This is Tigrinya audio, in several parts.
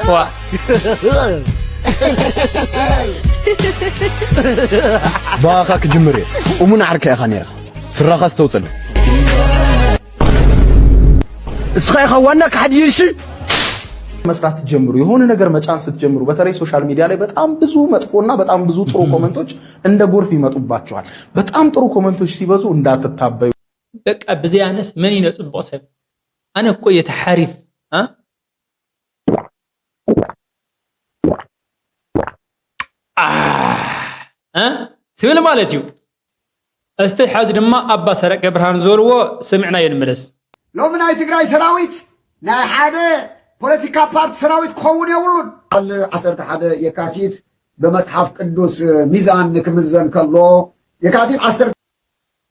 ዋ። ብኣኻ ክጅምር እየ። እሙን ዓርከይ ኢኻ ነይርኻ። ስራኻ ዝተውፅል። እስኻ ኢኻ ዋና ካሕዲ እሺ። መስራት ስትጀምሩ፣ የሆነ ነገር መጫን ስትጀምሩ፣ በተለይ ሶሻል ሚዲያ ላይ በጣም ብዙ መጥፎና በጣም ብዙ ጥሩ ኮመንቶች እንደ ጎርፍ ይመጡባችኋል። በጣም ጥሩ ኮመንቶች ሲበዙ እንዳትታበዩ። በቃ ብዘይ ኣነስ መን እዩ ጽቡቕ ሰብ? ኣነ እኮ እየ እቲ ሓሪፍ፣ እ? እ? ትብል ማለት እዩ። እስቲ ሐዚ ድማ ኣባ ሰረቀ ብርሃን ዝበልዎ ስምዕናዮ ንምለስ። ሎሚ ናይ ትግራይ ሰራዊት ናይ ሓደ ፖለቲካ ፓርቲ ሰራዊት ክኸውን የብሉን። በዓል ዓሰርተ ሓደ የካቲት ብመጽሓፍ ቅዱስ ሚዛን ክምዘን ከሎ የካቲት ዓሰርተ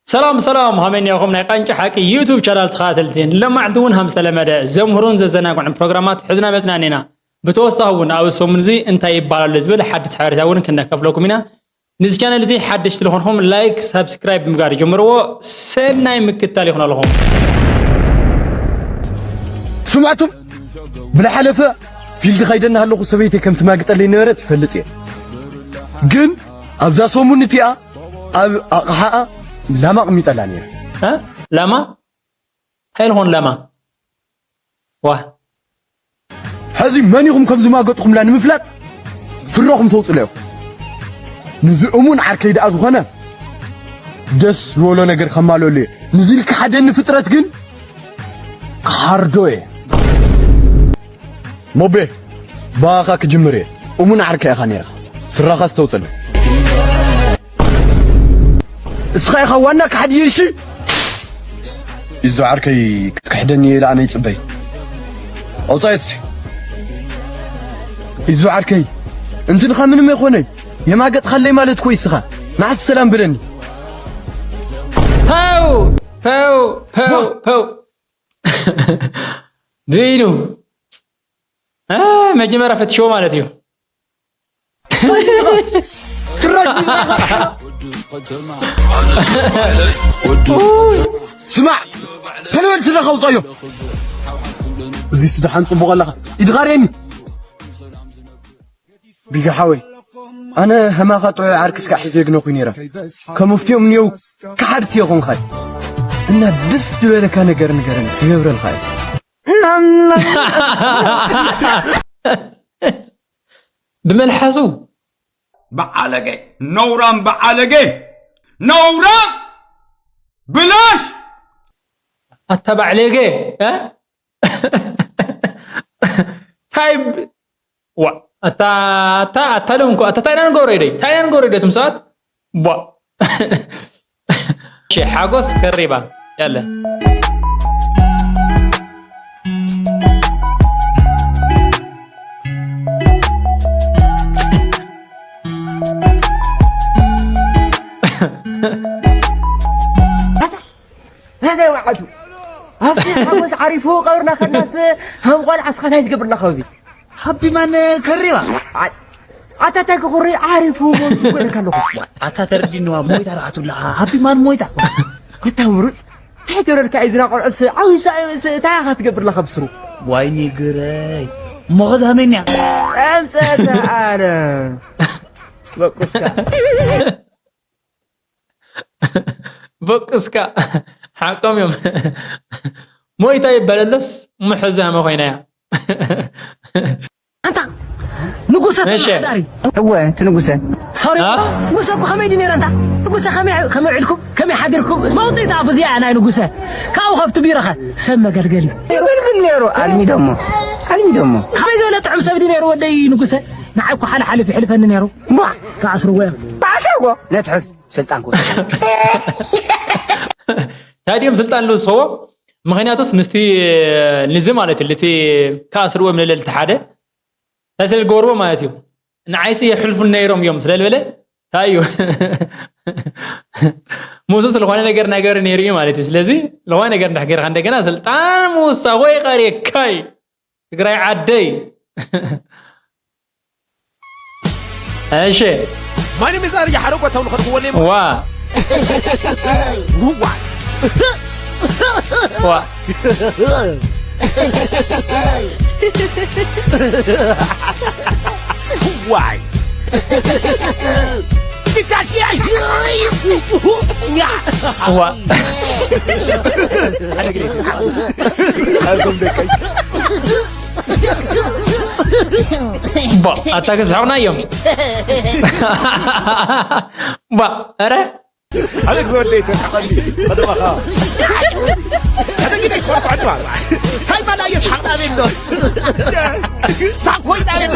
ሰላም ሰላም ሃመኛኹም ናይ ቃንጫ ሓቂ ዩቱብ ቻናል ተኸታተልቲ፣ ንሎማዕልቲ እውን ሃም ዝተለመደ ዘምህሩን ዘዘናግዑን ፕሮግራማት ሕዝና መጽናኒና። ብተወሳኺ እውን ኣብ ሰሙን እዚ እንታይ ይባላሉ ዝብል ሓድሽ ሓበሬታ እውን ክነካፍለኩም ኢና። ንዚ ቻነል እዚ ሓደሽቲ ዝኾንኹም ላይክ ሳብስክራይብ ብምግባር ጀምርዎ። ሰናይ ምክታል ይኹን ኣለኹም። ስማዕቱም ብዝሓለፈ ፊልድ ኸይደ እናሃለኹ ሰበይተይ ከም ትማግጠለይ ነበረት ይፈልጥ እየ። ግን ኣብዛ ሰሙን እቲኣ ኣብ ኣቕሓኣ ላማ ኣቕሚጠላ ነይረ። እ? ላማ እንታይ ልኾን ላማ? ዋ። ሕዚ መን ኢኹም ከም ዝማገጥኹምላ ንምፍላጥ ፍረኹም ተውፅሎ ኢኹም። ንዚ እሙን ዓርከይ ደኣ ዝኾነ ደስ ዝበሎ ነገር ከማልኦሉ እየ። ንዚ ኢልካ ሓደኒ ፍጥረት ግን ክሃርዶ እየ። ሞቤ፣ ብኣኻ ክጅምር እየ። እሙን ዓርከይ ኢኻ ነይርኻ። ስራኻ ዝተውፅል። እስኻ ኢኻ ዋና ካሕዲ እሺ። ይዞ ዓርከይ ክትክሕደኒ እየ ኢለ ኣነ ይፅበይ። ኣውፃየት እስቲ። ይዞ ዓርከይ፣ እንትንኻ ምንም ኣይኮነይ። የማገጥኻለይ ማለት እኮ ይስኻ። መዓስ ሰላም ብለኒ። ፐው፣ ፐው፣ ፐው፣ ዋ። ፐው። ብኢኑ። እ፣ መጀመርያ ፈትሽዎ ማለት እዩ። ክራሽ ስማዕ፣ ተለበል ስለ ከውፀዮ። እዚ ስደሓን ፅቡቕ ኣለኻ። ኢድኻ ርእየኒ። ቢጋ ሓወይ፣ ኣነ ከማኻ ጥዑይ ዓርኪ ስጋዕ ሒዘ የግነኹ ነይረ። ከም ውፍትዮም እኒአው ከሓድቲ የኾንኻይ። እና ደስ ዝበለካ ነገር ንገረኒ፣ ክገብረልካ እየ። ብመልሓሱ በዓለገ፣ ነውራም በዓለገ፣ ነውራም ብላሽ። ኣታ ባዕለገ፣ እ? ታይ ብ-፣ ዋ፣ ኣታ፣ ኣታ፣ ኣታ ሎም እኮ፣ ኣታ ታይ ኢና ንገብሮ ኢደይ? ታይ ኢና ንገብሮ ኢደይ እቶም ሰባት? ቧ። እሺ፣ ሓጎስ ከሪባ፣ ያለ። ናተይ መዓቱ። ኣብቲ ሓጎስ ዓሪፉ ቀብርና ከድናስ ሃም ቆልዓ እስኻ እንታይ ትገብር ኣለኻ ኣብዚ? ሃቢ ማን ከሪባ? ኣይ፣ ኣታ እንታይ ክኹሪ ዓሪፉ ሞይቱ እኮ ኢለካ ኣለኹ። ኣታ ተረዲንዋ ሞይታ ርኣቱ ኣለኻ። ሃቢ ማን ሞይታ? ኣታ ምሩፅ፣ እንታይ ገብረልካ እዩ ዝና ቆልዑት ዓብዩ ሰ-፣ ሰ-፣ እንታይ ኢኻ ትገብር ኣለኻ ብስሩ? ዋይኒ ግረይ። እሞ ኸዚ ሃመንያ? ኣምፀአታ ኣነ። በቁስካ። በቁስካ ሓቆም እዮም። ሞይታ ይበለለስ እሞ ሕዚ ሃመ ኮይና እያ። ኣንታ ንጉሰ እሺ። ተመሓዳሪ። እወ፣ እቲ ንጉሰ። ሶሪ፣ አ? ንጉሰ እኮ ከመይ ድዩ ነይረ ኣንታ? ንጉሰ ከመይ፣ ከመይ ውዒልኩም? ከመይ ሓዲርኩም? መውፅኢት ኣፉ እዚኣ ናይ ንጉሰ። ካብኡ ከብቲ ቢረኸ ሰብ መገልገሊ። ይብል ግን ነይሩ፣ ኣልሚዶሞ። ኣልሚዶሞ። ከመይ ዝበለ ጥዑም ሰብ ድዩ ነይሩ ወደይ ንጉሰ? ንዓይ እኮ ሓለ ሓሊፉ ይሕልፈኒ ነይሩ። ቧ! ክኣስርዎ እዮም። ክኣስርዎ? ነትሕዝ፣ ስልጣን ክወስድ። እንታይ ድዮም ስልጣን ልውስኽዎ? ምኽንያቱስ ምስቲ ንዚ ማለት እዩ፣ እቲ ክኣስርዎ እዮም ልዕሊ እቲ ሓደ እንታይ ስለ ዝገበርዎ ማለት እዩ። ንዓይሲ የሕልፉን ነይሮም እዮም ስለ ዝበለ፣ እንታይ እዩ? ሙሱስ ዝኾነ ነገር ነገር ነይሩ እዩ ማለት እዩ። ስለዚ ዝኾነ ነገር እንድሕር ገይርካ እንደገና ስልጣን ምውሳኽ ወይ ቀርየካይ ትግራይ ዓደይ። እሺ። ማንም ይዛር ይሓረጎ ተብሎ ከድኩ ወለ ዋ። ዋ። ዋ። ዋይ ዋ ኣታ ክስሕቑና እዮም ባ ኧረ ኣቤት ወደይ ተስሓቐኒ ቀደማኻ ሕደጊ ደይ ትኾርኳ ዕድማ እንታይ ባላ እየ ስሓቕ ጣቤ ዶ ሳቕ ኮይና እየ ዶ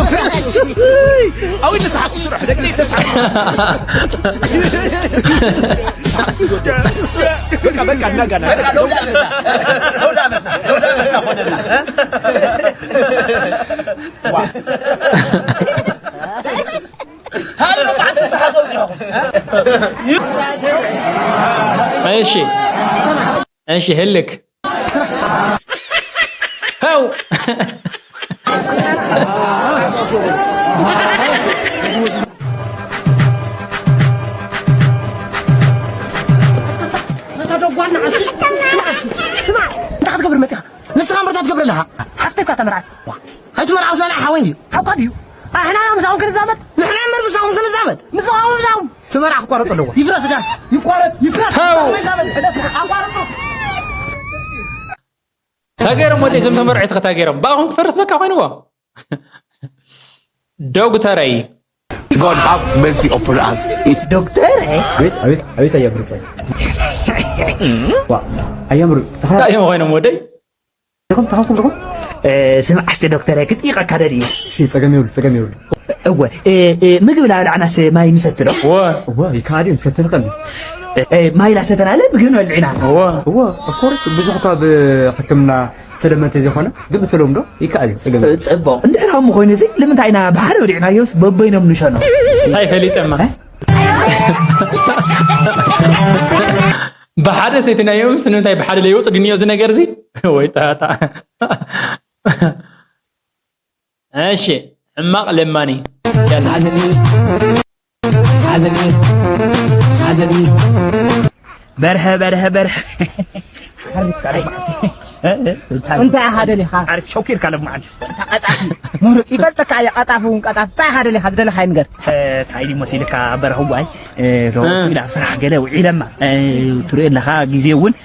ኣዊ ንስሓቕ ስራሕ ሕደጊ ደይ ተስሓቕ በቃ በቃ እናጋና እሺ እሺ ህልክ ሀው ነታ ደጓል ንዓስ ስማዕ እስኪ ስማዕ እንታይ ክትገብር መፂኻ ንስኻ ምርታ ትገብር ኣለኻ ሓፍተይ እኳ ተመርዓት ከይትመርዓው ሰላ ሓወይ እንድዩ ሓውካ ድዩ ኣሕና ምሳኹም ክንዛመድ ንሕና እምበር ምሳኹም ክንዛመድ ምሳኹም ምሳኹም ትመርዓ ክቋረፅ ኣለዎ ይፍረስ ዳስ ይቋረጥ ይፍረስ ኣቋርጦ ታገይሮም ወደይ እዞም ተመርዒ ተኸታገይሮም ብኣኹም ክፈርስ በቃ ኮይንዎ ዶጉተረይ God have mercy upon us. ዶክተር አቤት አቤት አቤት አያምርፀ ዋ አያምርፅ እንታይ እዮም ኮይኖም ወደይ ዲኹም ተኾንኩም ዲኹም ስማዕ እስቲ ዶክተር ክጥይቐካ ደልዩ እሺ ጸገም የብሉ ጸገም የብሉ እወ ምግቢ ላብላዕናስ ማይ ንሰቲ ዶ ወ እወ ይከኣል እዩ ንሰቲ ንኽእል ማይ ላሰተናለ ምግቢ ንበልዕ ኢና ወ እወ ኦፍኮርስ ብዙሕ እኳ ብሕክምና ዝተለመደ ዘይኮነ ግን ብተለምዶ ይከኣል እዩ ጸገም የብሉ ጽቡቕ እንድሕር ከምኡ ኮይኑ እዚ ንምንታይ ኢና ብሓደ ወዲዕናዮስ በበይኖም ንሸኖ እንታይ ፈሊጠማ ብሓደ ሰይትናዮም ስንምንታይ ብሓደ ለይወፅ ድንዮ እዚ ነገር እዚ ወይ ጣጣ እሺ ሕማቕ ለማኒ በርሀ በርሀ በርሀ እንታይ ኢኻ ደሊኻ ዓርፍ ሸኪርካ ለማዓንትስ ቀጣፊ ምሩፅ ይፈልጠካ እየ ቀጣፊ እውን ቀጣፊ እንታይ ኢኻ ደሊኻ ዝደለኻይ ንገር ታይ ድዩ መሲልካ በርሀ ጓይ ሎሱ ኢላ ኣብ ስራሕ ገለ ውዒለማ ትሪኦ ኣለኻ ግዜ እውን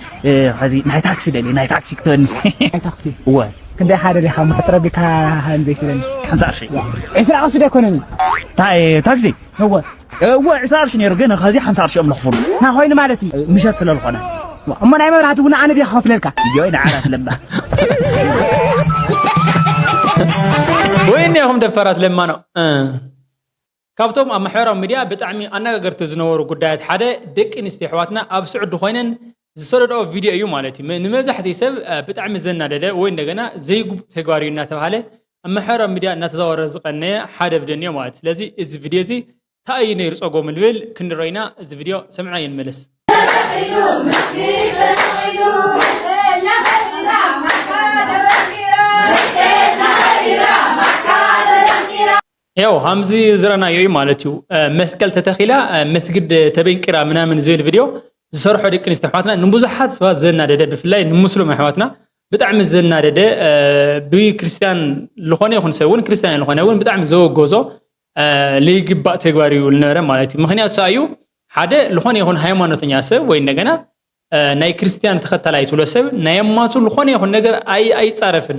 ኸዚ ናይ ታክሲ ደሊ ናይ ታክሲ ክትበኒ ናይ ታክሲ እወ ክንደይ ሓደ ዲኻ መሕፅረ ቢካ ዘይትበኒ ሓምሳ ቅርሺ ዕስራ ቅርሺ ዶ ኣይኮነን ታይ ታክሲ እወ እወ ዕስራ ቅርሺ ነይሩ ግን ኸዚ ሓምሳ ቅርሺ እዮም ለኽፍሉ እንታይ ኮይኑ ማለት እዩ ምሸት ስለ ዝኾነ እሞ ናይ መብራህቲ እውን ኣነ ዲኻ ከፍለልካ እዮይ ንዓራት ለማ ወይ እኒኹም ደፈራት ለማኖ ካብቶም ኣብ ማሕበራዊ ሚድያ ብጣዕሚ ኣነጋገርቲ ዝነበሩ ጉዳያት ሓደ ደቂ ኣንስትዮ ኣሕዋትና ኣብ ስዑዲ ኮይነን ዝሰደድኦ ቪድዮ እዩ ማለት እዩ። ንመብዛሕትኡ ሰብ ብጣዕሚ ዘናደደ ወይ እንደገና ዘይግቡእ ተግባር እዩ እናተባህለ ኣብ ማሕበራዊ ሚድያ እናተዛወረ ዝቐነየ ሓደ ቪድዮ እኒኦ ማለት እዩ። ስለዚ እዚ ቪድዮ እዚ እንታይ እዩ ነይሩ ፀገሙ ንብል ክንርኢ ኢና። እዚ ቪድዮ ሰሚዕናዮ ንመለስ። ያው ከምዚ ዝረናዮ እዩ ማለት እዩ መስቀል ተተኺላ መስግድ ተበንቂራ ምናምን ዝብል ቪድዮ ዝሰርሖ ደቂ ኣንስትዮ ኣሕዋትና ንብዙሓት ሰባት ዘናደደ ብፍላይ ንሙስሉም ኣሕዋትና ብጣዕሚ ዘናደደ ብክርስትያን ዝኾነ ይኹን ሰብ እውን ክርስትያን ዝኾነ እውን ብጣዕሚ ዘወገዞ ለይግባእ ተግባር እዩ ዝነበረ ማለት እዩ ምክንያቱ ሰኣዩ ሓደ ዝኾነ ይኹን ሃይማኖተኛ ሰብ ወይ እንደገና ናይ ክርስትያን ተኸታላይ ትብሎ ሰብ ናይ ኣማቱ ዝኾነ ይኹን ነገር ኣይፃረፍን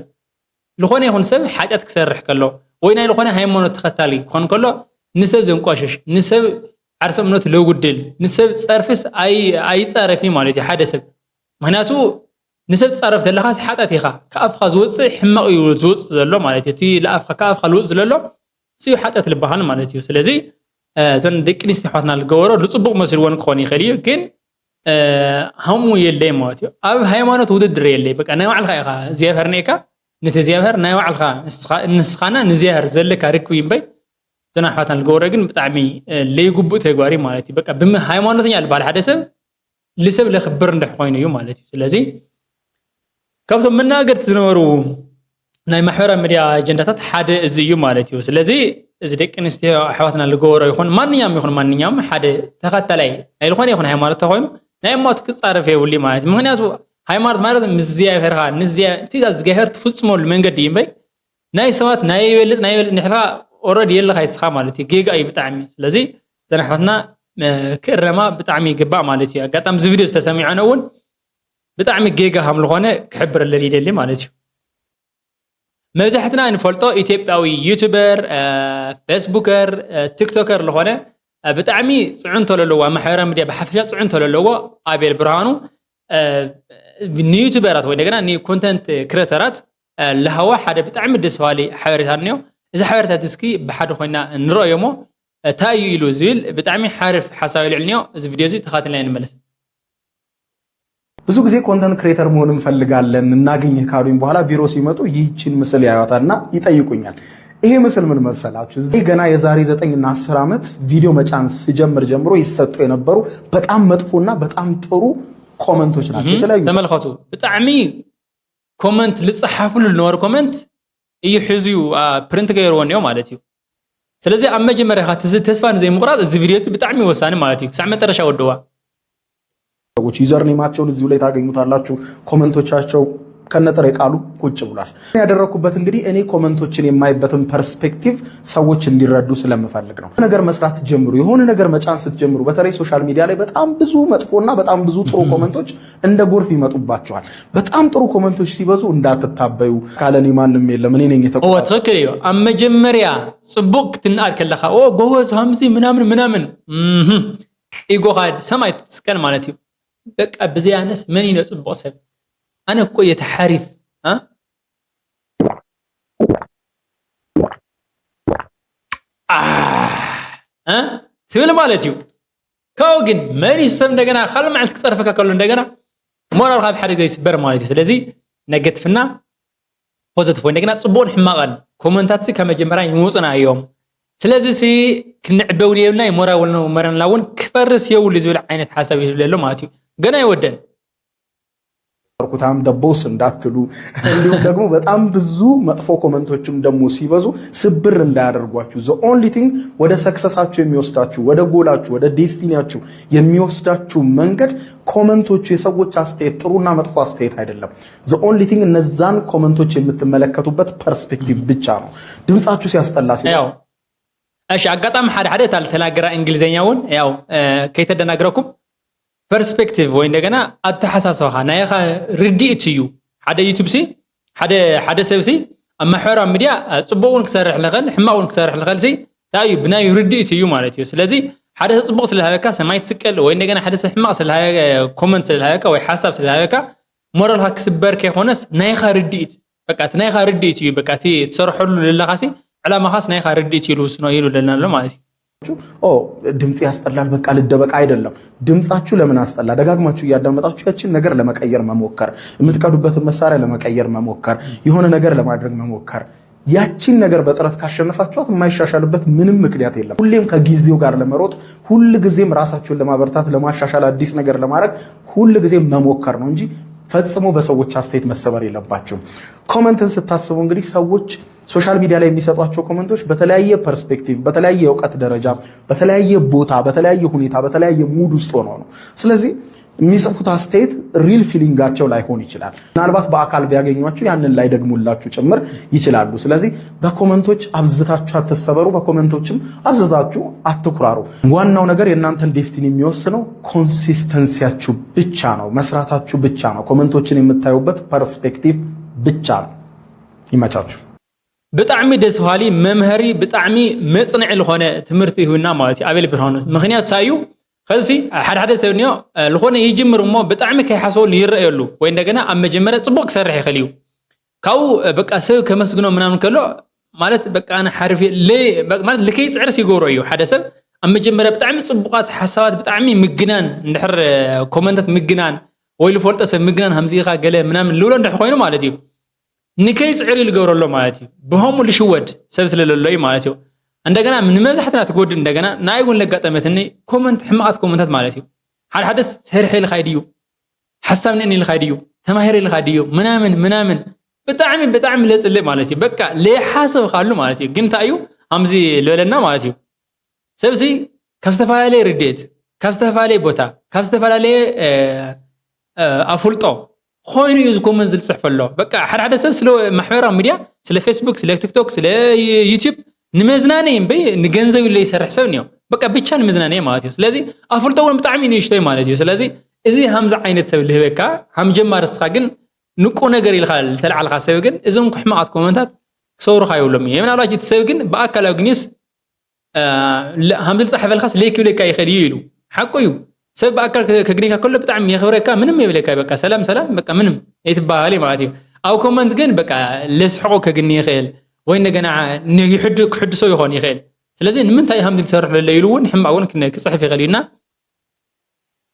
ዝኾነ ይኹን ሰብ ሓጢኣት ክሰርሕ ከሎ ወይ ናይ ዝኾነ ሃይማኖት ተኸታሊ ክኾን ከሎ ንሰብ ዘንቋሽሽ ንሰብ ዓርሰ እምነት ለጉድል ንሰብ ፀርፍስ ኣይፃረፍ እዩ ማለት እዩ ሓደ ሰብ ምክንያቱ ንሰብ ትፃረፍ ዘለኻስ ሓጢኣት ኢኻ ካብ ኣፍካ ዝወፅእ ሕማቕ እዩ ዝወፅእ ዘሎ ማለት እዩ እቲ ለኣፍካ ካብ ኣፍካ ዝወፅእ ዘሎ እዚዩ ሓጢኣት ዝበሃል ማለት እዩ ስለዚ እዘን ደቂ ኣንስትዮ ኣሕዋትና ዝገበሮ ንፅቡቕ መሲልዎን ክኾን ይኽእል እዩ ግን ሃሙ የለይ ማለት እዩ ኣብ ሃይማኖት ውድድር የለይ በቃ ናይ ባዕልካ ኢኻ እግዚኣብሔር ነካ ነቲ እግዚኣብሔር ናይ ባዕልካ ንስኻና ንእግዚኣብሔር ዘለካ ርክብ እምበይ እዘን ኣሕዋትና ዝገበሮ ግን ብጣዕሚ ለይግቡእ ተግባር እዩ ማለት እዩ በቃ ሃይማኖተኛ ዝበሃል ሓደ ሰብ ልሰብ ለኽብር እንድሕ ኮይኑ እዩ ማለት እዩ ስለዚ ካብቶም መናገርቲ ዝነበሩ ናይ ማሕበራዊ ሚድያ ኣጀንዳታት ሓደ እዚ እዩ ማለት እዩ ስለዚ እዚ ደቂ ኣንስትዮ ኣሕዋትና ዝገበሮ ይኹን ማንኛውም ይኹን ማንኛውም ሓደ ተኸታላይ ናይ ዝኾነ ይኹን ሃይማኖት ተኮይኑ ናይ ኣማቱ ክፃረፍ የብሉ ማለት እዩ ምክንያቱ ሃይማኖት ማለት ምስ እግዚኣብሔርካ ንእግዚኣብሔር ትፍፅመሉ መንገዲ እዩ እምበይ ናይ ሰባት ናይ ይበልፅ ናይ ይበልፅ እንድሕርካ ኦረድ የለካ ይስኻ ማለት እዩ። ጌጋ እዩ ብጣዕሚ። ስለዚ ዘን ኣሕዋትና ክእረማ ብጣዕሚ ይግባእ ማለት እዩ። ኣጋጣሚ እዚ ቪድዮ ዝተሰሚዐነ እውን ብጣዕሚ ጌጋ ከም ዝኾነ ክሕብረለን ይደሊ ማለት እዩ። መብዛሕትና ንፈልጦ ኢትዮጵያዊ ዩቱበር፣ ፌስቡከር፣ ቲክቶከር ዝኾነ ብጣዕሚ ፅዕንቶ ለለዎ ኣብ ማሕበራዊ ሚድያ ብሓፈሻ ፅዕንቶ ለለዎ ኣቤል ብርሃኑ ንዩቱበራት ወይ እንደገና ንኮንተንት ክሬተራት ለሃዋ ሓደ ብጣዕሚ ደስ በሃሊ ሓበሬታ እኒኦ። እዚ ሓበሬታት እስኪ ብሓደ ኮይና ንረእዮ እሞ እንታይ እዩ ኢሉ ዝብል ብጣዕሚ ሓሪፍ ሓሳብ ይልዕል እኒኦ። እዚ ቪድዮ እዚ ተኻትልና ንመለስ። ብዙ ጊዜ ኮንተንት ክሬተር መሆን እንፈልጋለን እናገኘህ ካሉኝ በኋላ ቢሮ ሲመጡ ይህችን ምስል ያዩታልና ይጠይቁኛል። ይሄ ምስል ምን መሰላችሁ? እዚህ ገና የዛሬ ዘጠኝና አስር ዓመት ቪዲዮ መጫን ስጀምር ጀምሮ ይሰጡ የነበሩ በጣም መጥፎና በጣም ጥሩ ኮመንቶች ናቸው። የተለያዩ ተመልከቱ። ብጣዕሚ ኮመንት ልፀሓፍሉ ዝነበሩ ኮመንት እዩ ሕዙ ፕሪንት ገይርዎ እኒኦ ማለት እዩ። ስለዚ ኣብ መጀመርያ ተስፋ ንዘይምቁራፅ እዚ ቪድዮ እዚ ብጣዕሚ ወሳኒ ማለት እዩ። ክሳዕ መጠረሻ ወደዋ። ሰዎች ዩዘር ኔማቸውን እዚሁ ላይ ታገኙታላችሁ። ኮመንቶቻቸው ከነጥሬ ቃሉ ቁጭ ብሏል። ያደረኩበት እንግዲህ እኔ ኮመንቶችን የማይበትን ፐርስፔክቲቭ ሰዎች እንዲረዱ ስለምፈልግ ነው። ነገር መስራት ስትጀምሩ፣ የሆነ ነገር መጫን ስትጀምሩ፣ በተለይ ሶሻል ሚዲያ ላይ በጣም ብዙ መጥፎና በጣም ብዙ ጥሩ ኮመንቶች እንደ ጎርፍ ይመጡባችኋል። በጣም ጥሩ ኮመንቶች ሲበዙ እንዳትታበዩ። ካለኔ ማንም የለም፣ እኔ ነኝ የተቆጣጠርኩት። ትክክል እዩ። ኣብ መጀመርያ ፅቡቅ ክትንኣድ ከለካ ጎበዝ ሃምዚ ምናምን ምናምን ኢጎኻ ሰማይ ትስቀል ማለት እዩ። በቃ ብዘይ ኣነስ መን ኢነ ፅቡቕ ሰብ ኣነ እኮ እየ ተሓሪፍ ትብል ማለት እዩ። ካብኡ ግን መሊሱ ሰብ እንደገና ካልእ መዓልቲ ክፀርፈካ ከሎ እንደገና ሞራልካ ብሓደ ግዜ ይስበር ማለት እዩ። ስለዚ ነገትፍና ፖዘቲቭ ወይ እንደገና ፅቡቕን ሕማቕን ኮመንታት ካብ መጀመርያ ይመፁና እዮም። ስለዚ ሲ ክንዕበ እውን የብልና ይሞራ ወልና መረና እውን ክፈርስ የብሉ ዝብል ዓይነት ሓሳብ ይህብል ኣሎ ማለት እዩ። ገና ይወደን ርኩታም ደቦስ እንዳትሉ እንዲሁም ደግሞ በጣም ብዙ መጥፎ ኮመንቶችም ደግሞ ሲበዙ ስብር እንዳያደርጓችሁ። The only thing ወደ ሰክሰሳችሁ የሚወስዳችሁ ወደ ጎላችሁ ወደ ዴስቲኒያችሁ የሚወስዳችሁ መንገድ ኮመንቶቹ የሰዎች አስተያየት ጥሩና መጥፎ አስተያየት አይደለም። The only thing እነዛን ኮመንቶች የምትመለከቱበት ፐርስፔክቲቭ ብቻ ነው። ድምጻችሁ ሲያስጠላ ሲ ያው እሺ፣ አጋጣሚ ሓደ ሓደ እታ ዝተናገራ እንግሊዝኛ እውን ያው ከይተደናግረኩም ፐርስፔክቲቭ ወይ እንደገና ኣተሓሳስባኻ ናይኻ ርድኢት እዩ። ሓደ ዩቱብ ሲ ሓደ ሓደ ሰብ ሲ ኣብ ማሕበራዊ ሚድያ ፅቡቅ እውን ክሰርሕ ልኽእል ሕማቅ እውን ክሰርሕ ልኽእል ሲ እንታይ እዩ ብናይ ርድኢት እዩ ማለት እዩ። ስለዚ ሓደ ሰብ ፅቡቅ ስለዝሃበካ ሰማይ ትስቀል ወይ እንደገና ሓደ ሰብ ሕማቅ ኮመንት ስለዝሃበካ ወይ ሓሳብ ስለዝሃበካ ሞራልካ ክስበር ከይኮነስ ናይኻ ርድኢት በቃ እቲ ናይኻ ርድኢት እዩ። በቃ እቲ ትሰርሐሉ ዘለኻሲ ዕላማኻስ ናይኻ ርድኢት እዩ ልውስኖ ኢሉ ለና ኣሎ ማለት እዩ። ኦ ድምፅ ያስጠላል በቃ ልደበቅ አይደለም። ድምፃችሁ ለምን አስጠላ? ደጋግማችሁ እያዳመጣችሁ ያችን ነገር ለመቀየር መሞከር፣ የምትቀዱበትን መሳሪያ ለመቀየር መሞከር፣ የሆነ ነገር ለማድረግ መሞከር። ያችን ነገር በጥረት ካሸነፋችኋት የማይሻሻልበት ምንም ምክንያት የለም። ሁሌም ከጊዜው ጋር ለመሮጥ፣ ሁል ጊዜም ራሳችሁን ለማበርታት፣ ለማሻሻል፣ አዲስ ነገር ለማድረግ ሁል ጊዜም መሞከር ነው እንጂ ፈጽሞ በሰዎች አስተያየት መሰበር የለባችሁም። ኮመንትን ስታስቡ እንግዲህ ሰዎች ሶሻል ሚዲያ ላይ የሚሰጧቸው ኮመንቶች በተለያየ ፐርስፔክቲቭ፣ በተለያየ የእውቀት ደረጃ፣ በተለያየ ቦታ፣ በተለያየ ሁኔታ፣ በተለያየ ሙድ ውስጥ ሆነው ነው። ስለዚህ የሚጽፉት አስተያየት ሪል ፊሊንጋቸው ላይሆን ይችላል። ምናልባት በአካል ቢያገኟችሁ ያንን ላይደግሙላችሁ ጭምር ይችላሉ። ስለዚህ በኮመንቶች አብዝታችሁ አትሰበሩ፣ በኮመንቶችም አብዝታችሁ አትኩራሩ። ዋናው ነገር የእናንተን ዴስቲኒ የሚወስነው ኮንሲስተንሲያችሁ ብቻ ነው፣ መስራታችሁ ብቻ ነው፣ ኮመንቶችን የምታዩበት ፐርስፔክቲቭ ብቻ ነው። ይመቻችሁ። ብጣዕሚ ደስ በሃሊ መምሀሪ ብጣዕሚ መፅንዒ ዝኾነ ትምህርቲ ይህብና ማለት እዩ ኣቤል ብርሃኑ። ምክንያቱ እንታይ እዩ? ከዚ ሓደ ሓደ ሰብ እኒኦ ዝኾነ ይጅምር እሞ ብጣዕሚ ከይሓሰበሉ ይረኣየሉ ወይ እንደገና ኣብ መጀመርያ ፅቡቅ ክሰርሕ ይኽእል እዩ። ካብኡ በቃ ሰብ ከመስግኖ ምናምን ከሎ ማለት በቃ ኣነ ሓሪፍ እየ ለ- በቃ ማለት ልከይ ፅዕርስ ይገብሮ እዩ። ሓደ ሰብ ኣብ መጀመርያ ብጣዕሚ ፅቡቃት ሓሳባት ብጣዕሚ ምግናን እንድሕር ኮመንታት ምግናን ወይ ልፈልጦ ሰብ ምግናን ከምዚ ኢኻ ገለ ምናምን ልብሎ እንድሕር ኮይኑ ማለት እዩ ንከይ ፅዕር እዩ ልገብረሎ ማለት እዩ። ብኸምኡ ልሽወድ ሰብ ስለለሎ እዩ ማለት እዩ። እንደገና ንመብዛሕትና ትጎድእ እንደገና ናይ እውን ለጋጠመትኒ ኮመንት ሕማቃት ኮመንታት ማለት እዩ። ሓደ ሓደ ሰርሐ ኢልካ ድዩ ሓሳብ ነን ኢልካ ድዩ ተማሂረ ኢልካ ድዩ ምናምን ምናምን ብጣዕሚ ብጣዕሚ ለፅልእ ማለት እዩ። በቃ ለይሓሰብካሉ ማለት እዩ። ግን እንታይ እዩ ኣምዚ ልበለና ማለት እዩ። ሰብሲ ካብ ዝተፈላለየ ርድእት ካብ ዝተፈላለየ ቦታ ካብ ዝተፈላለየ ኣፍልጦ ኮይኑ እዩ እዚ ኮመንት ዝፅሕፍ ኣሎ። በቃ ሓደ ሓደ ሰብ ስለ ማሕበራዊ ሚድያ፣ ስለ ፌስቡክ፣ ስለ ቲክቶክ፣ ስለ ዩቲዩብ ንመዝናነይ እምበይ ንገንዘብ ኢሉ ዘይሰርሕ ሰብ እኒኦ። በቃ ብቻ ንመዝናነይ ማለት እዩ። ስለዚ ኣፍልጦ እውን ብጣዕሚ ንእሽቶይ ማለት እዩ። ስለዚ እዚ ሃምዚ ዓይነት ሰብ ልህበካ ሃም ጀማሪ፣ እስኻ ግን ንቁ ነገር ኢልካ ዝተለዓልካ ሰብ ግን እዞም ኩሕማቓት ኮመንታት ክሰብሩካ የብሎም እዩ። ምናልባት እቲ ሰብ ግን ብኣካል ኣግኒስ ሃምዚ ዝፀሓፈልካስ ለይክ ይብለካ ይኽእል እዩ ኢሉ ሓቁ እዩ። ሰብ ብኣካል ከግኒካ ከሎ ብጣዕሚ የኽብረካ፣ ምንም የብለካ። በቃ ሰላም ሰላም፣ በቃ ምንም ኣይትበሃሊ ማለት እዩ። ኣብ ኮመንት ግን በቃ ለስሕቆ ከግኒ ይኽእል ወይ እንደገና ክሕድሶ ይኾን ይኽእል። ስለዚ ንምንታይ ሃምዚ ዝሰርሕ ዘሎ ኢሉ እውን ሕማቅ እውን ክፅሕፍ ይኽእል እዩና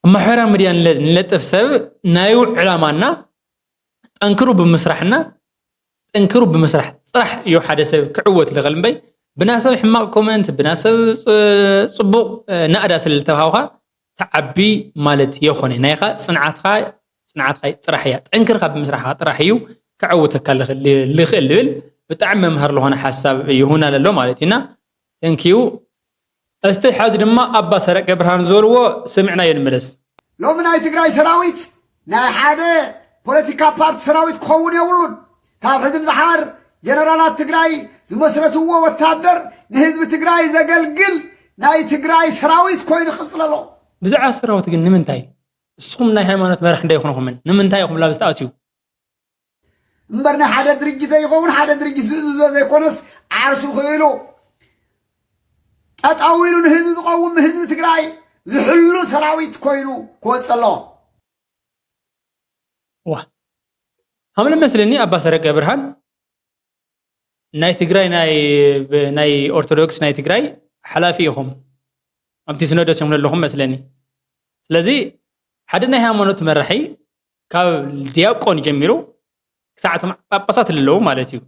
ኣብ ማሕበራዊ ሚድያ ንለጥፍ ሰብ ናዩ ዕላማና ጠንክሩ ብምስራሕና ጠንክሩ ብምስራሕ ጥራሕ እዩ ሓደ ሰብ ክዕወት ልኽእል እምበይ ብናሰብ ሕማቕ ኮመንት ብናሰብ ጽቡቕ ናእዳ ስለ ዝተባሃውካ ተዓቢ ማለት የኾነ ናይኻ ጽንዓትካ ጽንዓትካ ጥራሕ እያ ጠንክርካ ብምስራሕካ ጥራሕ እዩ ክዕውተካ ልኽእል ልብል ብጣዕሚ መምሃር ዝኾነ ሓሳብ ይሁን ኣለሎ ማለት እዩና። Thank you። እስቲ ሐዚ ድማ ኣባ ሰረቀ ብርሃን ዝበልዎ ስምዕናዮ ንመለስ። ሎሚ ናይ ትግራይ ሰራዊት ናይ ሓደ ፖለቲካ ፓርቲ ሰራዊት ክኸውን የብሉን። ካብ ሕዚ ንደሓር ጀነራላት ትግራይ ዝመስረትዎ ወታደር ንህዝቢ ትግራይ ዘገልግል ናይ ትግራይ ሰራዊት ኮይኑ ክቕፅል ኣለዎ። ብዛዕባ ሰራዊት ግን ንምንታይ እስኹም ናይ ሃይማኖት መራሕ እንዳ ይኹንኹምን ንምንታይ ኢኹም ላብ ዝተኣትዩ? እምበር ናይ ሓደ ድርጅት ዘይኸውን ሓደ ድርጅት ዝእዝዞ ዘይኮነስ ዓርሱ ክእሉ ጠጠው ኢሉ ንህዝቢ ዝቐውም ህዝቢ ትግራይ ዝሕሉ ሰራዊት ኮይኑ ክወፅእ ኣለዎ። ዋ ሃምለ መስለኒ ኣባ ሰረቀ ብርሃን ናይ ትግራይ ናይ ኦርቶዶክስ ናይ ትግራይ ሓላፊ ኢኹም ኣብቲ ሲኖዶስ እዮም ዘለኹም መስለኒ። ስለዚ ሓደ ናይ ሃይማኖት መራሒ ካብ ዲያቆን ጀሚሩ ክሳዕ እቶም ጳጳሳት ኣለዉ ማለት እዩ።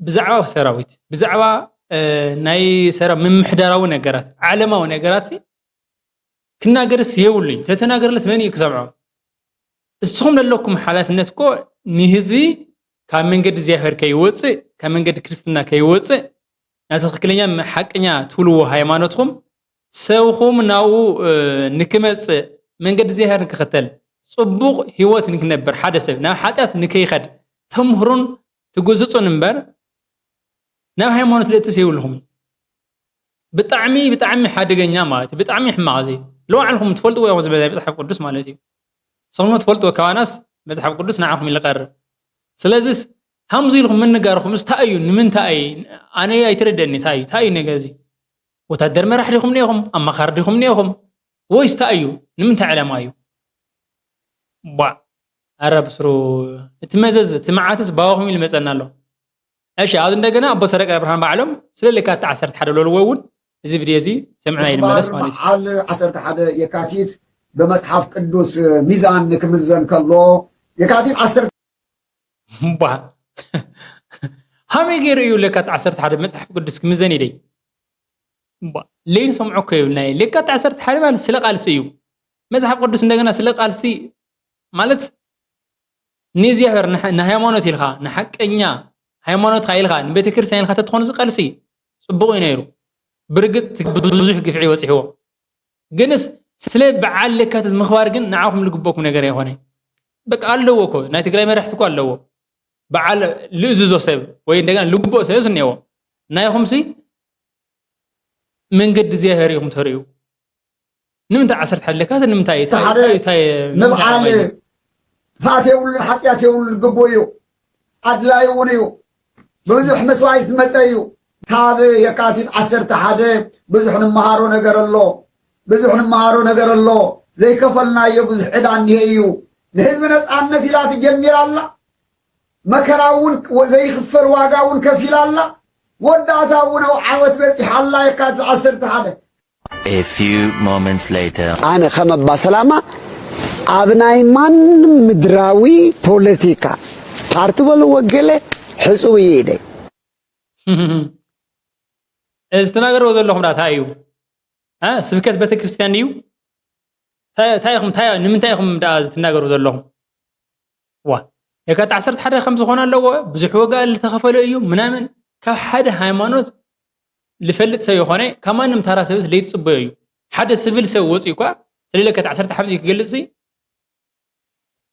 ብዛዕባ ሰራዊት ብዛዕባ ናይ ሰራ ምምሕዳራዊ ነገራት ዓለማዊ ነገራት ክናገርስ የብሉኝ። ተተናገርለስ መን እዩ ክሰምዖ? እስኹም ዘለኩም ሓላፍነት እኮ ንህዝቢ ካብ መንገዲ እግዚኣብሔር ከይወፅእ ካብ መንገዲ ክርስትና ከይወፅእ ናብ ትክክለኛ ሓቀኛ ትብልዎ ሃይማኖትኩም ሰብኹም ናብኡ ንክመፅእ መንገዲ እግዚኣብሔር ንክኽተል ፅቡቕ ህይወት ንክነብር ሓደ ሰብ ናብ ሓጢኣት ንከይኸድ ተምህሩን ትግዝፁን እምበር ናብ ሃይማኖት ልእትስ የብልኹም። ብጣዕሚ ብጣዕሚ ሓደገኛ ማለት እዩ። ብጣዕሚ ሕማቕ እዚ ለዋዕልኹም ትፈልጥዎ ኢኹም ዝበለ መፅሓፍ ቅዱስ ማለት እዩ። ሰውኖ ትፈልጥዎ ከባናስ መፅሓፍ ቅዱስ ንዓኹም ይልቀርብ። ስለዚስ ሃምዚ ኢልኩም ምንጋርኹም እንታይ እዩ? ንምንታይ ኣነ ኣይትረደኒ እንታይ እዩ እንታይ እዩ ነገር እዚ? ወታደር መራሕ ዲኹም ኔኹም ኣማኻሪ ዲኹም ኔኹም ወይስ እንታይ እዩ? ንምንታይ ዕላማ እዩ? ቧዕ ኣረ ብስሩ እቲ መዘዝ እቲ መዓትስ ባባኹም ኢሉ መፀና ኣሎ። እሺ ኣብዚ እንደገና ኣቦ ሰረቀ ብርሃን ባዕሎም ስለ ለካቲት ዓሰርተ ሓደ ለልዎ እውን እዚ ቪድዮ እዚ ሰምዕና ይንመለስ ማለት እዩ። በዓል ዓሰርተ ሓደ የካቲት ብመጽሓፍ ቅዱስ ሚዛን ንክምዘን ከሎ የካቲት ዓሰርተ እባ ሃመይ ገይሩ እዩ ለካቲት ዓሰርተ ሓደ መጽሓፍ ቅዱስ ክምዘን ኢለይ እባ ለይንሰምዖ እኮ ይብልና ለካቲት ዓሰርተ ሓደ ማለት ስለ ቃልሲ እዩ። መጽሓፍ ቅዱስ እንደገና ስለ ቃልሲ ማለት ንእግዚኣብሔር ንሃይማኖት ኢልካ ንሓቀኛ ሃይማኖትካ ኢልካ ንቤተ ክርስቲያን ኢልካ ተትኾኑ ዝቀልሲ ፅቡቅ እዩ ነይሩ። ብርግፅ ብዙሕ ግፍዒ በፂሕዎ ግንስ ስለ በዓል ለካትት ምኽባር ግን ንዓኹም ልግበኩም ነገር ኣይኮነ። በቃ ኣለዎ እኮ ናይ ትግራይ መራሕቲ እኮ ኣለዎ። በዓል ልእዝዞ ሰብ ወይ እንደገና ልግብኦ ሰብስ እኒአዎ። ናይኹምሲ መንገዲ እግዚኣብሔር ኢኹም ተርእዩ። ንምንታይ ዓሰርተ ሓደ ለካትት ንምንታይ እንታይ ሓደ እንታይ እንታይ ምብዓል ማለት እዩ? ጥፍኣት የብሉን ሓጢኣት የብሉን ግቡእ እዩ። ኣድላይ እውን እዩ። ብዙሕ መስዋዕት ዝመፀ እዩ። ካብ የካቲት ዓሰርተ ሓደ ብዙሕ ንምሃሮ ነገር ኣሎ። ብዙሕ ንምሃሮ ነገር ኣሎ። ዘይከፈልናዮ ብዙሕ ዕዳ እኒሄ እዩ። ንህዝቢ ነፃነት ኢላ ትጀሚራ ኣላ። መከራ እውን ዘይኽፈል ዋጋ እውን ከፊላ ኣላ። መወዳእታ እውን ኣብ ዓወት በፂሓ ኣላ። የካቲት ዓሰርተ ሓደ A few moments later. ኣነ ከም ኣባ ሰላማ ኣብ ናይ ማንም ምድራዊ ፖለቲካ ፓርቲ በልዎ ገለ ሕጹብ እየ ኢለ። እዚ ትናገርዎ ዘለኹም ዳ እንታይ እዩ? እ? ስብከት ቤተክርስትያን ድዩ? እንታይ እንታይ ኢኹም እንታይ ንምንታይ ኢኹም ደኣ እዚ ትናገሩ ዘለኹም? ዋ የካቲት ዓሰርተ ሓደ ከም ዝኾነ ኣለዎ ብዙሕ ዋጋ ዝተኸፈለ እዩ ምናምን ካብ ሓደ ሃይማኖት ልፈልጥ ሰብ የኾነ ካብ ማንም ታራ ሰብስ ለይትፅበዮ እዩ። ሓደ ስቪል ሰብ ወፂኡ እኳ ስለ ለካቲት ዓሰርተ ሓደ ክገልፅ ሲ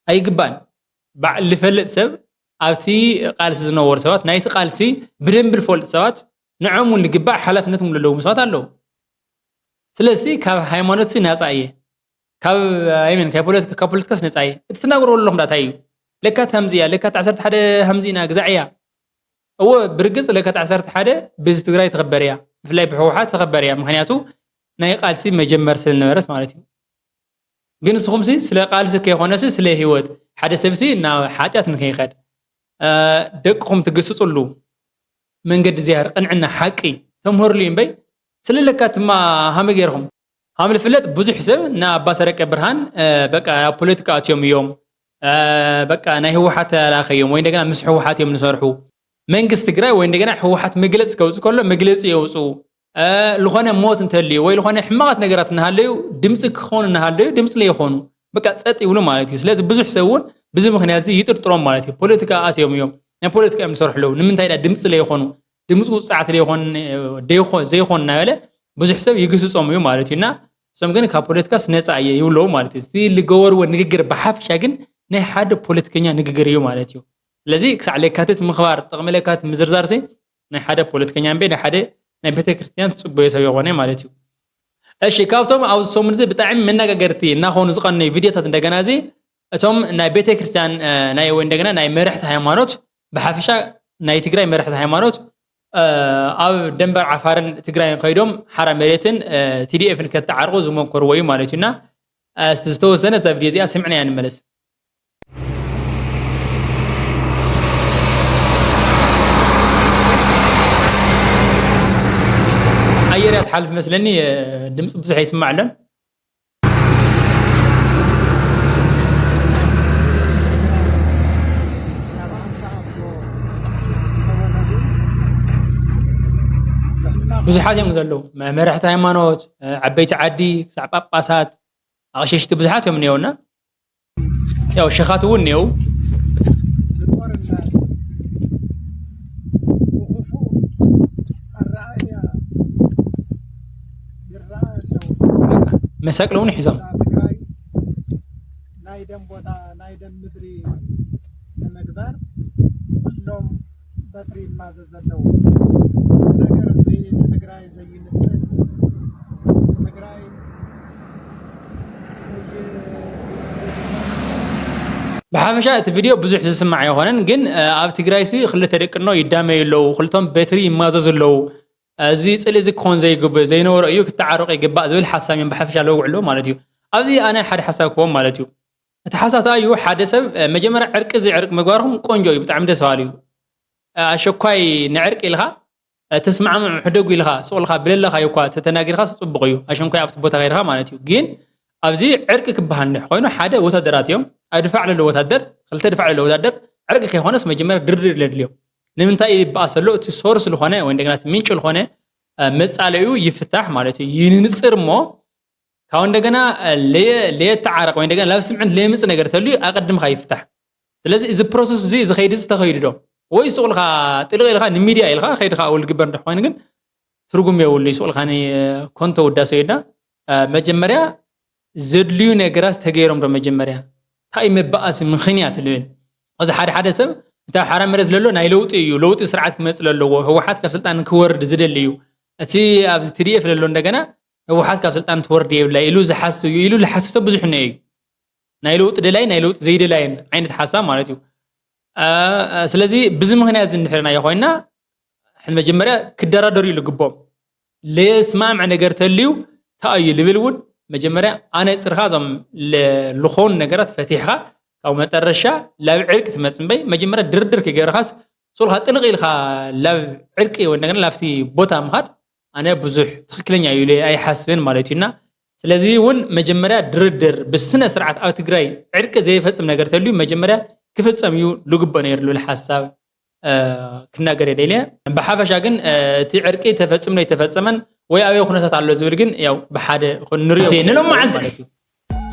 ኣይግባን። ባዕ ልፈልጥ ሰብ ኣብቲ ቃልሲ ዝነበሩ ሰባት ናይቲ ቃልሲ ብደንቢ ዝፈልጡ ሰባት ንዖም እውን ልግባእ ሓላፍነት እውን ዘለዎም ሰባት ኣለዉ። ስለዚ ካብ ሃይማኖት ናፃ እየ፣ ካብ ኣይመን ካብ ፖለቲካ ካብ ፖለቲካስ ነፃ እየ። እቲ ትናገሮ ኣለኹም ዳታይ እዩ? ለካት ሃምዚ እያ፣ ለካት ዓሰርተ ሓደ ሃምዚ ኢና ግዛዕ እያ። እወ፣ ብርግፅ ለካት ዓሰርተ ሓደ ብዚ ትግራይ ተኸበር እያ፣ ብፍላይ ብህወሓት ተኸበር እያ። ምክንያቱ ናይ ቃልሲ መጀመር ስለነበረት ማለት እዩ። ግን ንስኹምሲ ስለ ቃልሲ ከይኮነሲ ስለ ህይወት ሓደ ሰብሲ ናብ ሓጢኣት ንከይኸድ ደቅኹም ትግስፅሉ መንገዲ ዝያር ቅንዕና ሓቂ ተምህርሉ እምበይ ስለለካ ትማ ሃመ ገይርኹም ሃም ልፍለጥ ብዙሕ ሰብ ንኣባ ሰረቀ ብርሃን በቃ ኣብ ፖለቲካ ኣትዮም እዮም፣ በቃ ናይ ህወሓት ተላላኸ እዮም ወይ እንደገና ምስ ህወሓት እዮም ዝሰርሑ። መንግስቲ ትግራይ ወይ እንደገና ህወሓት መግለፂ ከውፅእ ከሎ መግለፂ የውፅኡ። ዝኾነ ሞት እንተልዩ ወይ ዝኾነ ሕማቓት ነገራት እናሃለዩ ድምፂ ክኾኑ እናሃለዩ ድምፂ ለይኾኑ በቃ ፀጥ ይብሉ ማለት እዩ። ስለዚ ብዙሕ ሰብ እውን ብዚ ምክንያት እዚ ይጥርጥሮም ማለት እዩ። ፖለቲካ ኣትዮም እዮም፣ ናይ ፖለቲካ እዮም ዝሰርሑ ኣለዉ። ንምንታይ ዳ ድምፂ ለይኾኑ፣ ድምፂ ውፅዓት ለይኾኑ ዘይኾኑ እናበለ ብዙሕ ሰብ ይግስፆም እዩ ማለት እዩ። እና እሶም ግን ካብ ፖለቲካስ ነፃ እየ ይብለዉ ማለት እዩ። እቲ ልገበርዎ ንግግር ብሓፍሻ ግን ናይ ሓደ ፖለቲከኛ ንግግር እዩ ማለት እዩ። ስለዚ ክሳዕ ለካትት ምኽባር ጥቕሚ ለካትት ምዝርዛር ሲ ናይ ሓደ ፖለቲከኛ እምበይ ናይ ሓደ ናይ ቤተክርስትያን ትፅበዮ ሰብ የኾነ ማለት እዩ። እሺ፣ ካብቶም ኣብዚ ሰሙን እዚ ብጣዕሚ መነጋገርቲ እናኾኑ ዝቐነዩ ቪድዮታት እንደገና እዚ እቶም ናይ ቤተክርስትያን ናይ ወይ እንደገና ናይ መርሕቲ ሃይማኖት ብሓፈሻ ናይ ትግራይ መርሕቲ ሃይማኖት ኣብ ደንበር ዓፋርን ትግራይን ከይዶም ሓራ መሬትን ቲዲኤፍን ከተዓርቁ ዝመከርዎ እዩ ማለት እዩ። እና እስቲ ዝተወሰነ እዛ ቪድዮ እዚኣ ስምዕናያ ንመለስ። ኣየር እያ ትሓልፍ መስለኒ፣ ድምፂ ብዙሕ ኣይስማዕ ኣለን። ብዙሓት እዮም ዘለዉ፣ መ- መራሕቲ ሃይማኖት፣ ዓበይቲ ዓዲ፣ ክሳዕ ጳጳሳት፣ ኣቕሸሽቲ ብዙሓት እዮም እኒኦና። ያው ሸኻት እውን እኒኦ። ብጦርነት ብክፉእ ኣረኣእያ ይረኣ ኣለዉ። መሳቅል እውን ሒዞም። እዛ ትግራይ ናይ ደም ቦታ ናይ ደም ምድሪ ንምግባር ኩሎም በትሪ ይማዘዝ ኣለዉ። ነገር እዚ ንትግራይ ዘይምጥን ትግራይ ብሓፈሻ እቲ ቪድዮ ብዙሕ ዝስማዕ ኣይኮነን፣ ግን ኣብ ትግራይ ሲ ክልተ ደቂ ኣንስትዮ ይዳመዩ ኣለዉ፣ ክልቶም በትሪ ይማዘዙ ኣለዉ። እዚ ፅልኢ እዚ ክኾን ዘይግብእ ዘይነበሮ እዩ፣ ክተዓረቁ ይግባእ ዝብል ሓሳብ እዮም ብሓፈሻ ለውግዑ ኣለዉ ማለት እዩ። ኣብዚ ኣነ ሓደ ሓሳብ ክህቦም ማለት እዩ። እቲ ሓሳብ እንታይ እዩ? ሓደ ሰብ መጀመርያ ዕርቂ እዚ ዕርቂ ምግባርኩም ቆንጆ እዩ፣ ብጣዕሚ ደስ በሃሊ እዩ። ኣሸኳይ ንዕርቂ ኢልካ ተስማዕምዑ ሕደጉ ኢልካ ሱቕ ኢልካ ብለለኻዮ እኳ ተተናጊርካ ጽቡቕ እዩ፣ ኣሸንኳይ ኣብቲ ቦታ ከይድካ ማለት እዩ። ግን ኣብዚ ዕርቂ ክበሃል እንድሕ ኮይኑ ሓደ ወታደራት እዮም ኣብ ድፋዕ ለሎ ወታደር ክልተ ድፋዕ ለሎ ወታደር ዕርቂ ከይኮነስ መጀመርያ ድርድር ለድልዮ ንምንታይ ይበኣስ ዘሎ እቲ ሶርስ ዝኾነ ወይ እንደገና እቲ ምንጭ ዝኾነ መጻለዩ ይፍታሕ ማለት እዩ። ይንጽር እሞ ካብ እንደገና ለየተዓረቕ ወይ እንደገና ላብ ስምዕት ለየምጽእ ነገር ተልዩ ኣቐድምካ ይፍታሕ። ስለዚ እዚ ፕሮሰስ እዚ እዚ ከይዲ እዚ ተኸይዱ ዶ ወይ ሱቕ ኢልካ ጥልቕ ኢልካ ንሚድያ ኢልካ ከይዲ ከዓ ውል ግበር እንድሕር ኮይኑ ግን ትርጉም የብሉ። ሱቕ ኢልካ ኮንቶ ውዳሰ ኢልና መጀመርያ ዘድልዩ ነገራት ተገይሮም ዶ መጀመርያ እንታይ መባኣሲ ምኽንያት ልብል እዚ ሓደ ሓደ ሰብ እቲ ኣብ ሓራ መሬት ለሎ ናይ ለውጢ እዩ ለውጢ ስርዓት ክመፅእ ለለዎ ህወሓት ካብ ስልጣን ክወርድ ዝደሊ እዩ እቲ ኣብዚ ቲዲኤፍ ለሎ እንደገና ህወሓት ካብ ስልጣን ትወርድ የብላ ኢሉ ዝሓስብ እዩ ኢሉ ዝሓስብ ሰብ ብዙሕ እኒኦ እዩ። ናይ ለውጢ ደላይን ናይ ለውጢ ዘይደላይን ዓይነት ሓሳብ ማለት እዩ። ስለዚ ብዚ ምክንያት እዚ እንድሕር ናዮ ኮይና መጀመርያ ክደራደሩ እዩ ልግቦም። ለየስማምዕ ነገር ተልዩ እንታይ እዩ ልብል እውን መጀመርያ ኣነፅርካ እዞም ልኾኑ ነገራት ፈቲሕካ ካብ መጠረሻ ላብ ዕርቂ ትመፅ እምበይ መጀመርያ ድርድር ክገብርካስ ሱልካ ጥልቕ ኢልካ ላብ ዕርቂ ወይ እንደገና ላብቲ ቦታ ምኻድ ኣነ ብዙሕ ትኽክለኛ እዩ ኢለ ኣይሓስብን ማለት እዩና። ስለዚ እውን መጀመርያ ድርድር ብስነ ስርዓት ኣብ ትግራይ ዕርቂ ዘይፈፅም ነገር ተልዩ መጀመርያ ክፍፀም እዩ ልግበ ነይሩ ልብል ሓሳብ ክናገር የደልየ። ብሓፈሻ ግን እቲ ዕርቂ ተፈፅም ነው የተፈፀመን ወይ ኣበይ ኩነታት ኣሎ ዝብል ግን ያው ብሓደ ንሪኦ ንሎም መዓልቲ ማለት እዩ።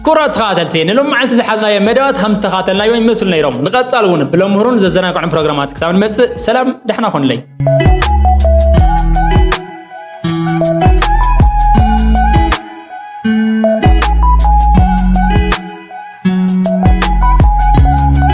ክቡራት ተኸታተልቲ ንሎም መዓልቲ ዝሓዝናዮ መደባት ከም ዝተኸታተልናዮ ይመስሉ ነይሮም። ንቐፃል እውን ብለምህሩን ዘዘናግዑን ፕሮግራማት ክሳብ ንመፅእ ሰላም ደሕና ኮኑለይ።